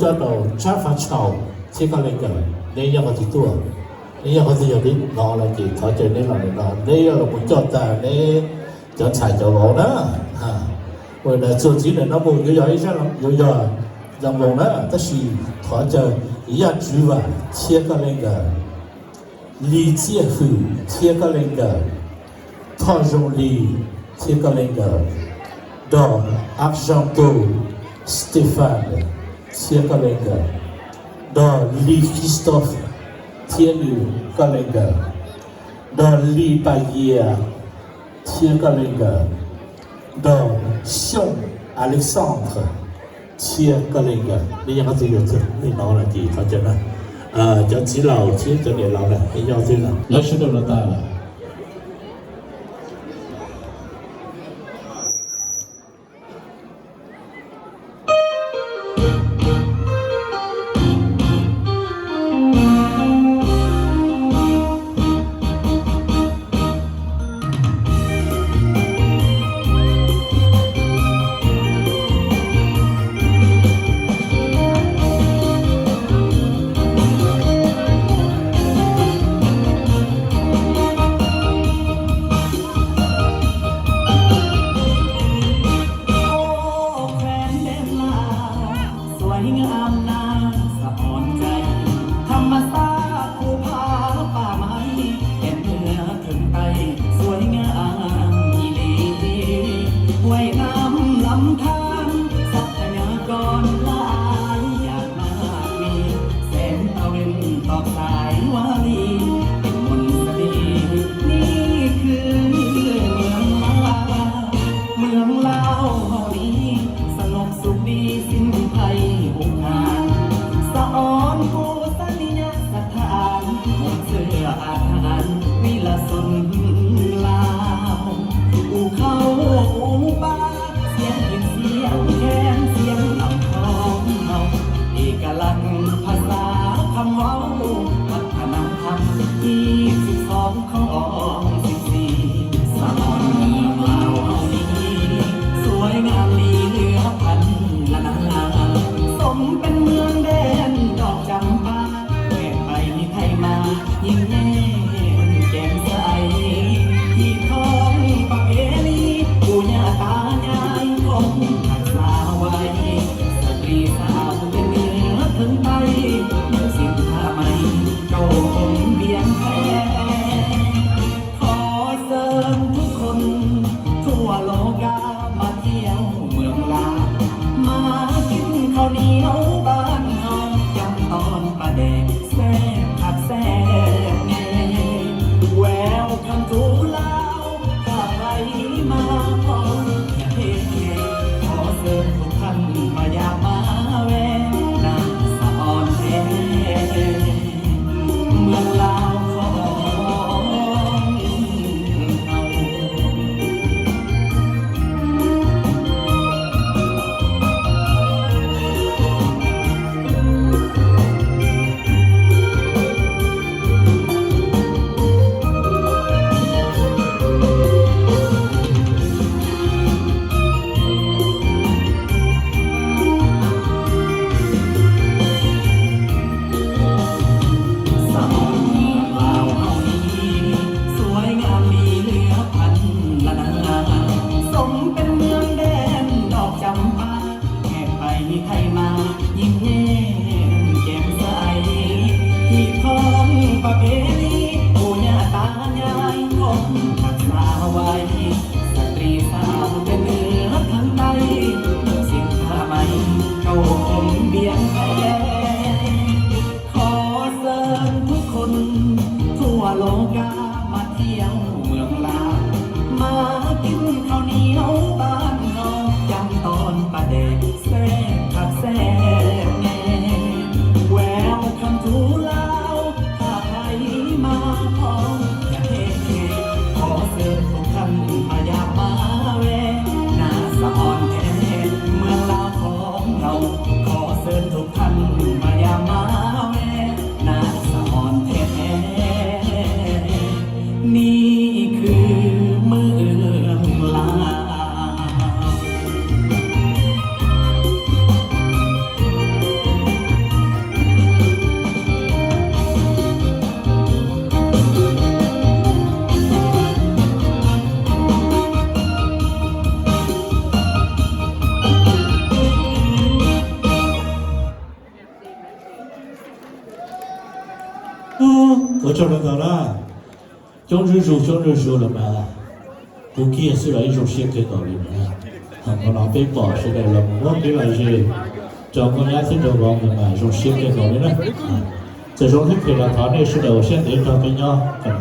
Coj tau Tsab Fav Tshaus thiab koj leej kawm, neb yog qhov twg tuaj, neb yog qhov twg yog li no lawm ces thov caw neb los ntawm no, neb yuav los mus coj tag neb cov ntxhais cov vauv na. Ua li ntawd txuas ntxiv ntawm no mus yuav yog ib zaj, yuav yog Zoo Voos na, tab sis thov caw Yaj Tswv Vam thiab koj leej kawm, Lis Txiaj Hwm thiab koj leej kawm, Thoj Zoo Lis thiab koj leej kawm, nrog Ab Zoo Tus Stephan thiab koj leej kawm, nrog Lis Christophe thiab nws koj leej kawm, nrog Lis Pas Yias thiab koj leej kawm, nrog Xyooj Alexander thiab koj leej kawm. Neb yog qhov twg yog li no lawm ces thov caw na, cov txiv laus thiab cov niam laus na, neb yog twg na, lawv sawv daws los tas lawm.สวยงามนาสะอ่อนใจ ธรรมชาติภูผาป่าไม้ แก่นเหนือเทิงใต้ สวยงามอีหลี ห้วยน้ำลำธาร ทรัพยากรหลายอย่างมากมี แสงตะเว็นตอกสายวารี เป็นมนต์เสน่ห์ นี่คือเมืองลาว เมืองลาวเฮานี้ สงบสุขดีสิ้นภัยอุกอาจ สะออนปูสนียสถาน มวลเสื้ออาทหารวิรชนลาว อู่ข้าวอู่ปลา เสียงพิณเสียงแคนเสียงลำคลองเฮา เอกลักษณ์ภาษาคำเว้า วัฒนธรรมยี่สิบสอง ของสิบสี่ สะออนเมืองลาวเฮานี้ สวยงามดีเหลือพันนานา สมเป็นเมืองแดนดอกจำปา แขกไปไทยมา ยิ้มแย้มแจ่มใส ที่ครองประเพณีปู่ย่าตายายคงรักษาไว้ สตรีสาวเป็นเหนือถึงใต้ เมืองสิงห์ทามัย เจ้าคงเวียงแพ ขอเชิญทุกคนทั่วโลกามาเที่ยวเมืองลาว มากินข้าวเหนียวบ้านเฮา ยำตอนปลาแดกแซ่บคักแซ่บแน่ Welcome to ลาว ถ้าใครมาพ้องประเทศแขก ขอเชิญทุกท่านมาเยี่ยมมาแวะ นาสะออนแท้ เมืองลาวของเฮา สะออนเมืองลาวเฮานี้ สวยงามดีเหลือพันละนา สมเป็นเมืองแดนดอกจำปา แขกไปไทยมา ยิ้มแย้มแจ่มใส ที่ครองประเพณี ปู่ย่าตายายคงรักษาไว้ สตรีสาวแต่เหนือทางใต้ เมืองสิงห์ทามัย เจ้าคงเวียงแพ ขอเชิญทุกคนทั่วโลกามาเที่ยวเมืองลาว มากินข้าวเหนียวบ้านเฮา ยำตอนปลาแดกแซ่บคักแซ่บแน่ Welcome to ลาว ถ้าใครมาพ้องประเทศแขก ขอเชิญทุกท่านมาเยี่ยมมาแวะ นาสะออนแท้ เมืองลาวของเรา ขอเชิญทุกท่านมา Ua tsaug ntau ntau na. Coob zuj zus, coob zuj zus los mas, kuv kiag xwb los yeej zoo siab kawg nkaus li na. Hmo no peb pom sawv daws los mus muab kev lom zem rau nkauj nyab thiab rau vauv ntawd mas zoo siab kawg nkaus li na. Txawm zoo thiab phem los thov nej sawv daws ua siab ntev nrog peb nyob kom